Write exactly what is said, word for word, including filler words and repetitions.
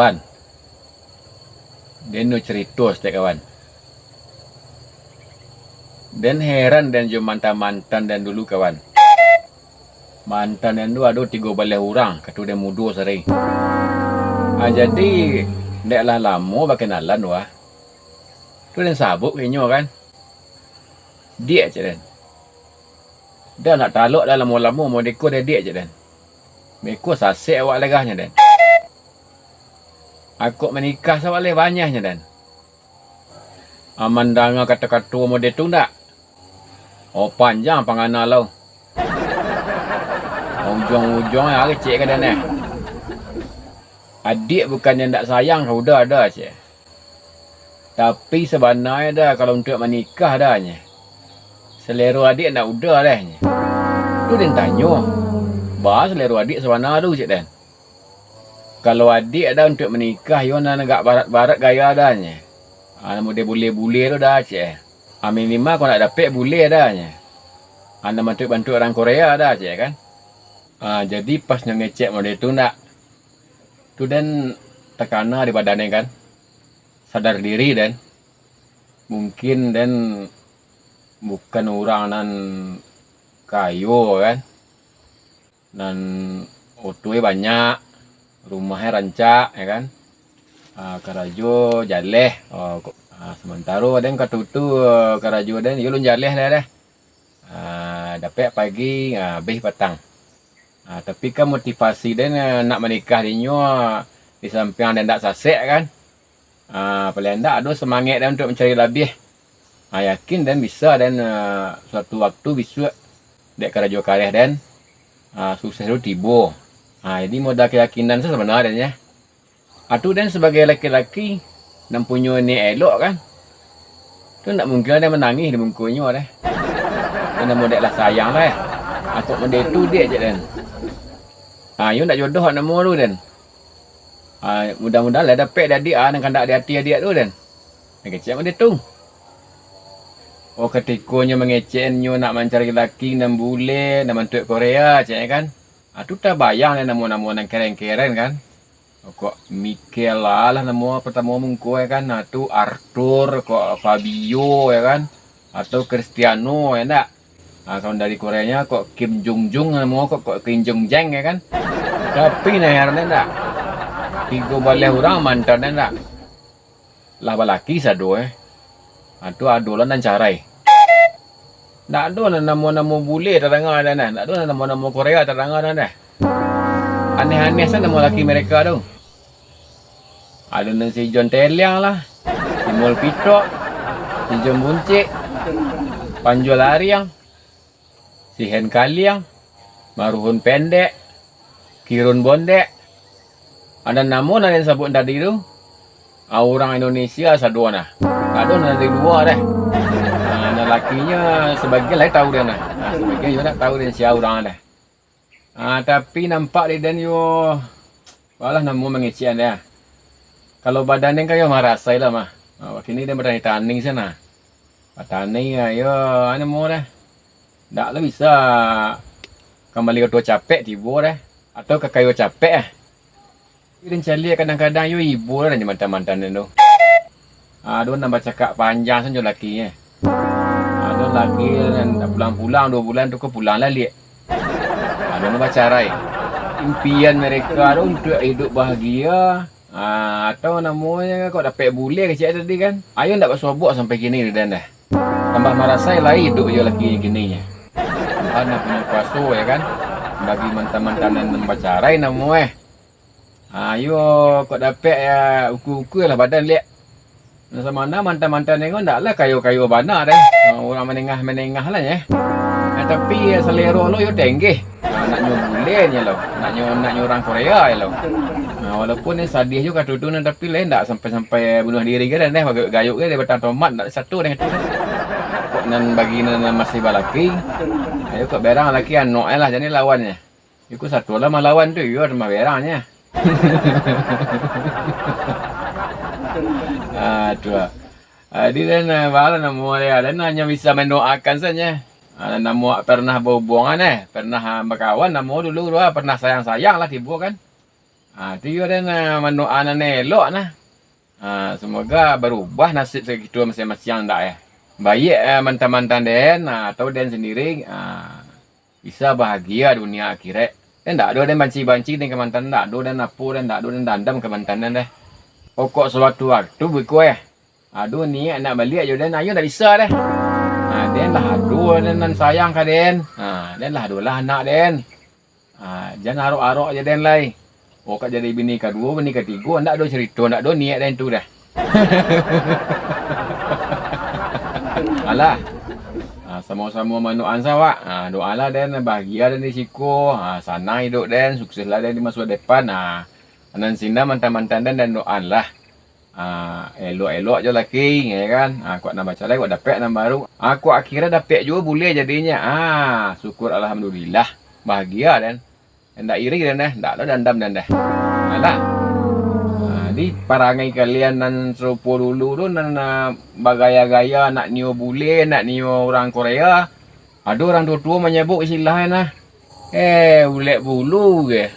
Kawan, den nio carito saketek, kawan. Den heran den jo mantan-mantan den dulu, kawan. Mantan den tu ado tigo baleh urang, kato den mudo sarik. Ah, jadi, dek lah lamo bakenalan wah. Tu den sabuik ka inyo kan. Diak, cek den. Dah nak talok dah lamo-lamo, modeko dek, diak, cek den. Beko sasek awak lagahnyo den. Akok manikah sawaleh banyahnyo den. Aman danga kato-kato model tu ndak? Oh, panjang pangana lo. Ujuang-ujuang ari cek ka den eh. Adiak bukannyo ndak sayang ka uda dah cek. Tapi sabananyo dah kalau untuak manikah dah nye. Salero adiak ndak uda dah nye. Tu den tanyo. Ba salero adiak sabana tu cek den. Kalau adiak dah untuak manikah, iyo nan agak barat-barat gaya dah nye. Ah, nan model bule-bule tu dah cek. Ah, minimal kok nak dapek bule dah nye. Ah, nan bantuak-bantuak urang Korea dah cek kan. Ah, jadi pas nyo ngecek model tu ndak. Tu den takana di badan den kan. Sadar diri den. Mungkin den bukan urang nan kayo kan. Nan otonyo banyak, rumahnyo rancak, ya kan. Ah, karajo jaleh, oh, ko-, ah, samantaro den ka tutu, ah, karajo den, yo lun jaleh lah deh. Ah, dapek pagi, ah, abih patang. Ah, tapi kan motivasi den, ah, nak manikah dinyo, ah, di sampiang den dak sasek kan. Ah, paling ndak ado semangat den untuak mancari labiah. Ah, yakin den bisa den, ah, suatu waktu bisuak dek karajo kareh den, ah, sukses tu tibo. Ah, jadi modal keyakinan se sabananyo den, ya. Atu den sabagai laki-laki, nan punyo niaik elok kan. Tu ndak mungkin den manangih di mukonyo deh. Nan namo dek lah sayang lah, eh. Akok model tu dek cek den. Ah, iyo ndak jodoh namo tu den. Ah, mudah-mudahan lah dapek di adiak, ah, nan kandak di ati adiak tu den. Nan kecek model tu. Oh, katikonyo mangecek nyo nak mancari laki nan bule, nan bantuak Korea, cek kan. Ah, tu tabayang lah namo-namo nan keren-keren kan. Kok Mikel lah, lah namo pertamo muko, ya kan. Ah, tu Arthur, kok Fabio, ya kan. Atau Cristiano, ya ndak? Ah, kalau dari Koreanyo, kok Kim Jong Jung, namo kok, kok Kim Jong Jang, ya kan. Tapi nah, heran ndak? Tigo baleh urang mantan ndak? Lah balaki sado, eh. Ha, tu ado lah nan carai. Ndak ado nan namo-namo bule tadanga dah nah. Ndak ado nan namo-namo Korea tadanga dah nah. Aneh-aneh sajo namo laki mereka tu. Ado nan si John Teliang lah, si Mul Pitok, si John Buncik, Panjual Ariang. Si Hen Kaliang, Maruhun Pendek, Kirun Bondek, ado namo nan den sabuik tadi tu, ah, urang Indonesia sado nah. Ndak ado nan dari lua deh. Ah, nan lakinyo sabagian lai tahu den nah. Ah, sabagian juo ndak tahu den sia urang deh. Ah, tapi nampak di den yo, walah namo mangecekan deh. Kalau badan den kan yo marasai lah mah. Ah, kini den batanding-tanding se nah. Batanding, ah, yo, anu, namo deh. Ndak lah bisa kambali ka tuo capek tibo deh, atau ka kayo capek ah. Tapi den caliak kadang-kadang yo ibo lah jo mantan-mantan den tu. Ado nan bacakak panjang sajo lakinyo. Ado laki nan dak pulang-pulang duo bulan tu ko pulang lah liak. Ado nan bacarai. Impian mereka tu untuak iduik bahagia, ah, atau namonyo kok dapek bule kecek tadi kan. Ayo ndak basobok sampai kini di den deh. Tambah marasai lai iduik jo laki kini nyo. Tuhan nan punyo kuaso, ya kan. Bagi mantan-mantan nan bacarai namo eh. Ayo, kok dapek ya, ukua-ukua lah badan liak. Nan samana mantan-mantan den ko ndak lah kayo-kayo bana deh. Ah, urang manengah-manengah lah nyo. Ah, tapi ya, salero lo yo tenggeh. Ah, nak nyo bule nyo lo. Nak nyo, nak nyo urang Korea lo. Ah, walaupun ni sadih juo ka tutu nan, tapi lai ndak sampai-sampai bunuah diri ge deh, bagayuk-gayuk ge deh batang tomat, ndak satu deh tu deh. Kok nan bagi nan, nan masih balaki, ayo kok berang laki anok eh lah, jadi lawan nyo. Iko satu lah malawan tu, iyo tambah berang nyo. Ah, tu lah. Jadi den, eh, baa lah namo dia, den hanyo bisa mandoakan sajo. Ah, namo pernah bahubuangan eh, pernah, ah, bakawan namo dulu tu ah, pernah sayang-sayang lah tibo kan. Ah, tu yo den, ah, mandoa nan elok nah. Ah, semoga barubah nasib sakito masiang-masiang ndak, eh. Baiak, eh, mantan-mantan den, ah, atau den sandiri, ah, bisa bahagia dunia akhirat. Den ndak ado den banci-banci den ka mantan, ndak ado den apo den, ndak ado den dandam ka mantan den deh. Pokok suatu waktu biko, eh, ado niat nak baliak jo den, ayo ndak bisa deh. Ah, den lah ado den nan sayang ka den. Ah, den lah adolah anak den. Ah, jan arok-arok je den lai. Oh, kok jadi bini kaduo, bini katigo, ndak ado carito, ndak ado niat den tu dah. Alah. Ah, samo-samo mandoaan sa wak. Ah, doalah den, bahagia den di siko. Ah, sanang iduik den, sukseslah den di maso depan. Ah, nan sinan mantan-mantan den, den doaan lah. Ah, elok-elok jo laki, ya kan? Ah, kok nan bacalai, kok dapek nan baru. Ah, kok akhirnyo dapek juo buleh jadinyo. Ah, syukur alhamdulillah. Bahagia den. Ndak iri den deh, ndak ado dandam den deh. Alah. Ah, di parangai kalian nan sarupo dulu tu, nan, ah, bagaya-gaya, nak nio buleh, nak nio urang Korea. Ado urang tuo-tuo manyabuik istilah nah, eh, ulek bulu ge.